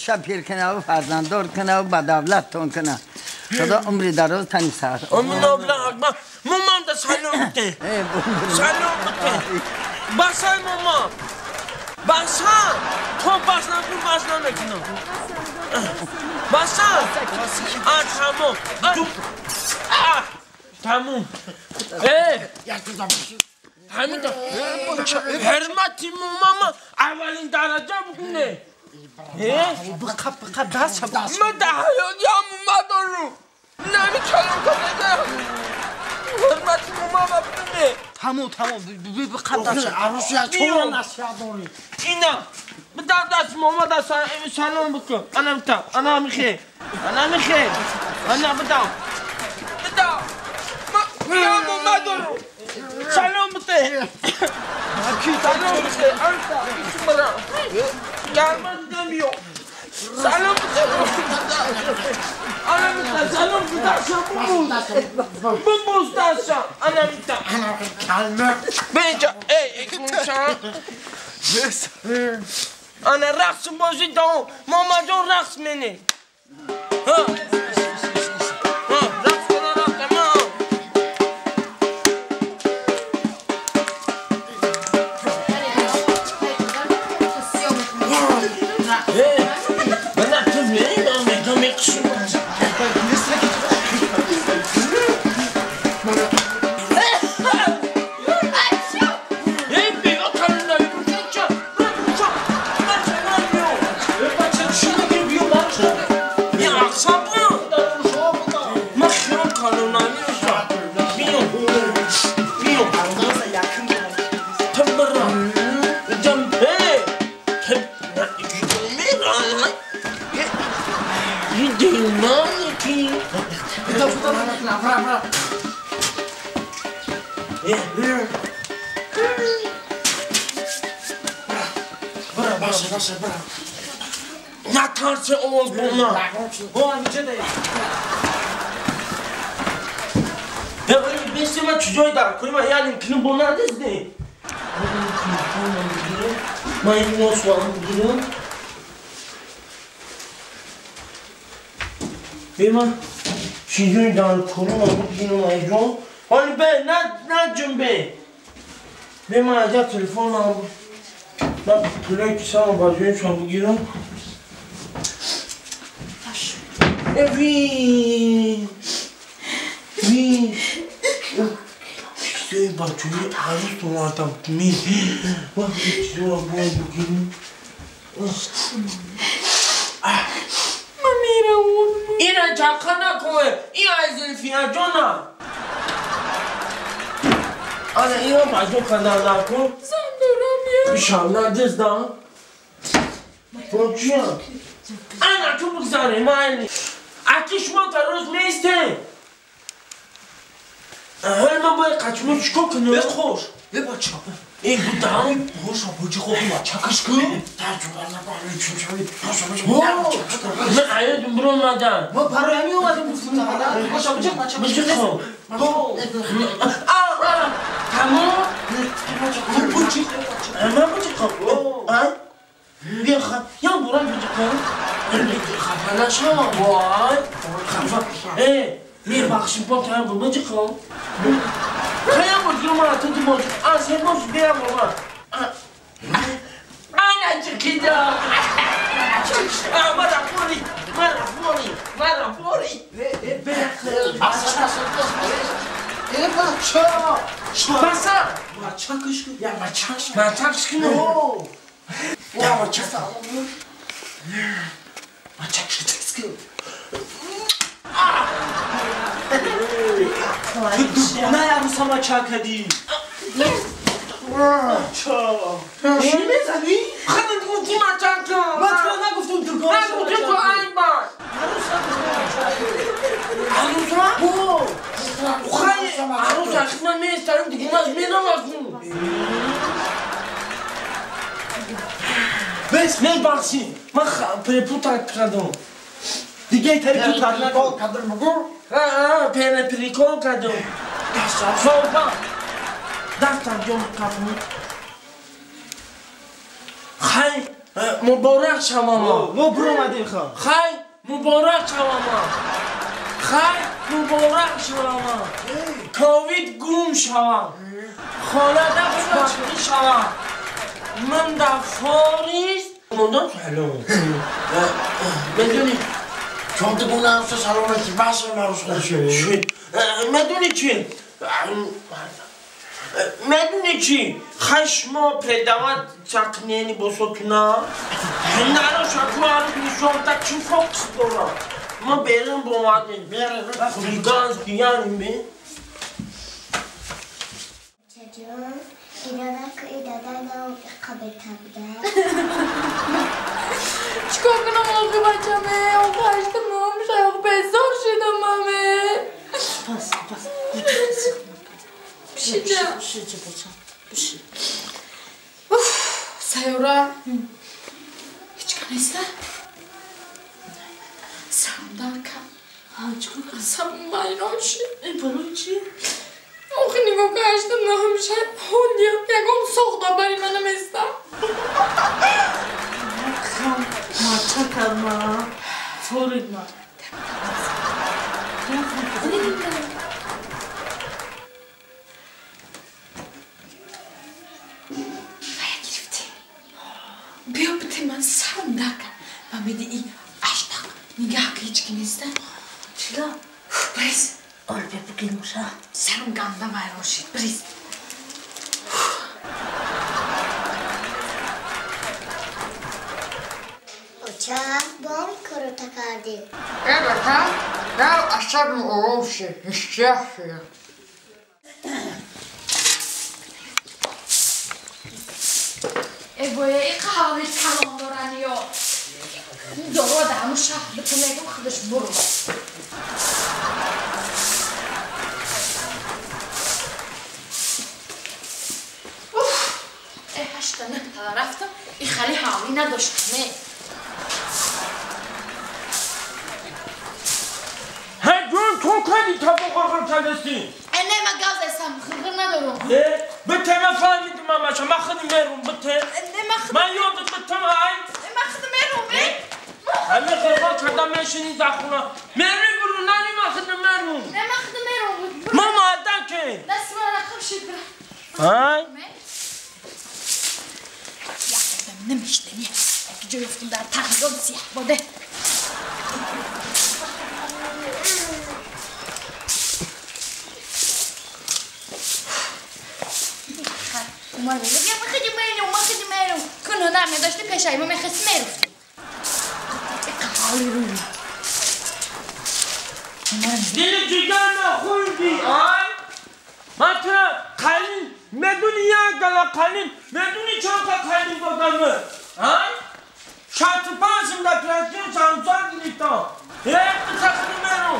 شب پیر کنه و فرزنددار کنه و با دولت تون کنه خدا عمری دراز تنی سر امین الله اکبر مامان دا سلام بده سلام بده بسای مامان بسا تو بس نکن بس نمیکنم بسا تمام تمام همین حرمتی مامان اولین درجه بکنه بقى دست من ده حیاتی هم اومد رو نمیکنم کنه حرمتی ماما ببینه تمام تمام بقى دست عروس یا چون نصیحت داری اینا بدم دست ماما دست سلام بکن انا بتم انا میخی انا میخی انا بدم بدم من اومد رو سلام بده سلام بده انت مرا گرمت نمیاد سلام بده انا بده سلام بده ببوس دستم انا بده کلمه بینجا ای انا رقص بازی دام ماما جون رقص منی ها رقص کنه رقص ما نترسه آواز با او همیشه ده بسیار من چجایی دارم کنیم من یعنی کنیم با ندیزنی من این ناسوام بگیرم بی من چیزایی دارم کنم بگیرم ایجان حالی به نه جنبه بی من از تلفن هم من پولای کیسه هم بازوی شما بگیرم وی وی چیزای بچه‌ی عروس اومدم می وقتی چیزا رو باید بگیریم من میرم اینه چکه نکنه این از زلفیه جانم آره اینو بچه کندر نکن زن دارم یه ایشالله دزدم با چیم؟ انا تو بگذاره من اکی شما تا روز نیسته حالا من باید قچمو چیکار کنم؟ بخور یه بچه ای بودم خوش بچه خوب ما چکش کن من عیدم برو اومدم ما برای همین اومدیم گفتیم خوش بچه بچه خوب تمام بچه من بچه خوب بیا خب یا برو بچه خوب خفه نشو وای خفه ای میبخشیم با تو هم بچه خوب خیلی بودیم ما تو تو باش از هم باش بیا بابا انا چکیدم مرا فوری مرا فوری مرا فوری ای بچه بسا بچه کش یا بچه بچه کش کنه یا بچه بچه کش کن نه عروس ما چه کردی؟ چی میزنی؟ خودت گفتی من چه کردم؟ من تو نگفتم تو گفتی نگفتی تو این بار عروس عروس خیلی عروس اخی من میسترم دیگه من میرم از اون بس میبخشی من پریپوتک کردم دیگه تری تو ترنکو کردم بگو ها پریکون کردم صوبا دستم جام کفم خی مبارک شما ما برو اومدیم خا خی مبارک شما خی مبارک شما کووید گم شما خانه دست شما من در فاریس موندم سلام میدونی چون تو گونه هفته سلامتی بس نروز خوشه میدونی چی؟ میدونی چی؟ خشما پدوات چکنینی بسوتنا نرو شکو عروس نشون تا چی فوکس دارم ما بیرون بومدیم خولیگانز بیانیم بی چجور؟ اینا که ای دادن قبل تبده چیکار کنم آقای بچمه؟ آقا هشت ماه میشه آقا بزار شدم مامه بس بس بشیجم بشیجم بچم بشی اوف سیارا هیچ که نیسته؟ سرم در کم چیکار کنم؟ سرم ویران شد این برای چی؟ آخه نگاه که هشت ماه میشه هوندیم یکم ساخته بری منم استم ما فورید ما گرفتی بیا بده من سرم در کن و میدی ای اشتاق نگاه که هیچ کی نیسته چرا؟ بریز آل بیا بگیرم سرم گنده ویران شد بریز چه با این کارو کردی؟ ای بچه در اصلا آروم شد هیچ شد ای بایه این قهوه کلام دارن یا این دارو در همون شهر به تو میگم خودش برو اوف ای 8 تا 9 تا رفتم این خیلی حالی نداشت نه هی جون تو کردی تا با قرقر کردستی نه من گاز هستم خرخر ندارم نه بته ما فهمیدم ماما ما خودم میرم بته من یادت بتم های ما خودم میرم همه خرخال کردم میشینی در خونه میری برو نری ما خودم میرم نه ما خودم میرم ماما ادن که دست من رقم شد برو های یک آدم نمیشتنیه اگه جای افتیم در تقریبا سیاه باده عمر میگه ما خیلی میرم ما خیلی میرم کن هنر میداشتی پیشای ما میخواست میرفتی قالی رو دل جگر نخوردی آی من تو قلین میدونی یک گله قلین میدونی چند تا قلین دادم آی 65 در پرنسیون شانسان گرفتم یک بسخنی میرم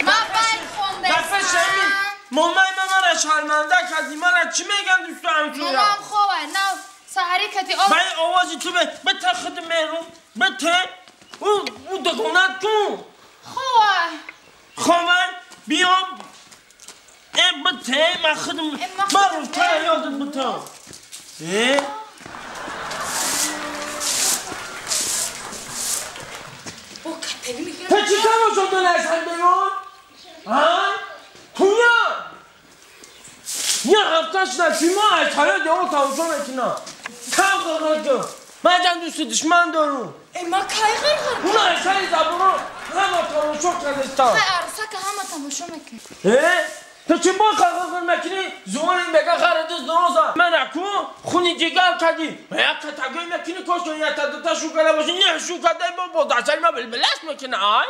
ما باید خونده دفعه شمی مامای من را شرمنده کردی من را چی میگن دوست همسایه مامام خوبه نه سحری کتی آب من آوازی تو بته خود میرم بته او دگونت کن خوبه خوبه بیام ای بته من خودم من رو تا یادت بته او کتری میگیرم تو چی تماشا داری بیرون؟ ها؟ تویا یه هفته شده چی ما از حالا دیگه تماشا میکنم کم قرار کن من جان دوست دشمن دارم ای ما کی غرغر اونا از حالا زبونو همه تماشا کردستان خیلی عروسه که همه تماشا میکنی تو چی با غرغر میکنی زوان میگه خرد دوزا من اکو خونی جگر کردی یک کتگوی میکنی کاش یه تا دو تا شوکره باشه نه شوکره با دستای ما بلبلش میکنه آی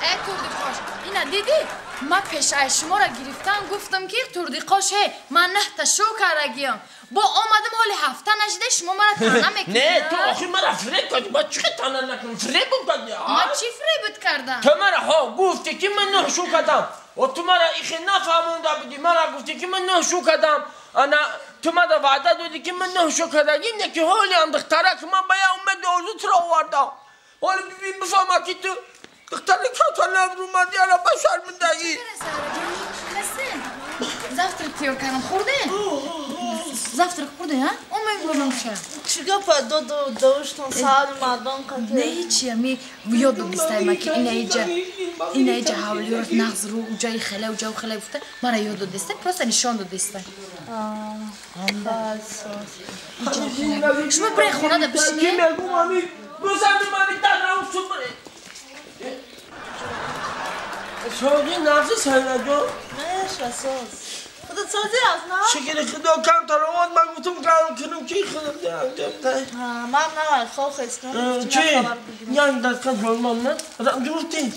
ای توردی قاش اینا دیدی ما پیش ای شما را گرفتم گفتم که توردی قاش هی من نه تا شوکره گیم با آمدم حالی هفته نشده شما مرا تنه میکنی نه تو آخی مرا فریب کردی با چی تنه نکنم فریب کردی ما چی فریبت کردم تو مرا ها گفتی که من نه شو کردم و تو مرا ایخی نفهمونده بودی مرا گفتی که من نه شو کردم انا تو مرا وعده دادی که من نه شو کردگیم نه که حالی هم دختره که من باید امید آرزو تو را آوردم حالی ببین بفهمم که تو دختره که تا نبرو اومدی الان به شرمندگی завтрак тайёр кардам хӯрде завтрак хӯрде ҳа омем бурам ша чӣ гапа доду доштон сари мардон қати не ҳечи ами ёд додистайма ки инаиҷа ҳавлиёро нағз рӯ уҷаи хеле уҷау хеле гуфта мара ёд додистай просто нишон додистай шумо бирен хонада бишинед سازی نفس ساینا جان نه ساز خدا سازی از نه شکر خدا کم تا رواد من گفتم کم کنم کی خدا ده من نه خواب خستم چی یعنی دست جان نه گفتی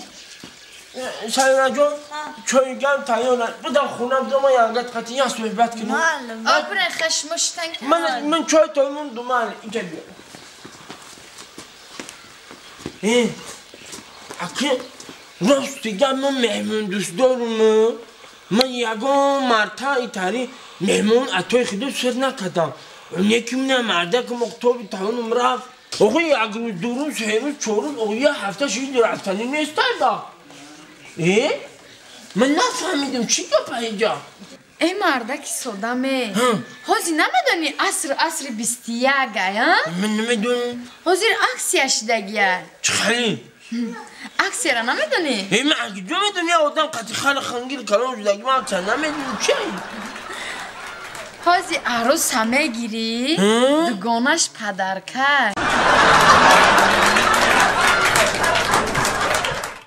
ساینا جان چای گم تیار بدم خونم دو ما یانگت قطعی یا صحبت کنیم آبرن خشمش تنگ من چای تایمون دو من اینجا بیا اکی راست دیگه من مهمون دوست دارم من یگان مرتا ایتاری مهمون اتای خودو سر نکردم اون یکی نه مرده که مکتب تاونم رفت آقا یک روز دو روز سه روز چهار روز آقا یه هفته شید رفتنی نیست با من نفهمیدم چی گپ اینجا ای مردکی سادمه حاضی نمیدونی عصر 21 ها؟ من نمیدونم حاضر اکسیه شدگیه چه خیلی؟ اکسیه را نمیدونی؟ ای من اگه میدونی آدم قطعی خیلی خنگیل کلام شدگی من چند نمیدونم چه؟ حاضی عروس همه گیری دوگانش پدرکه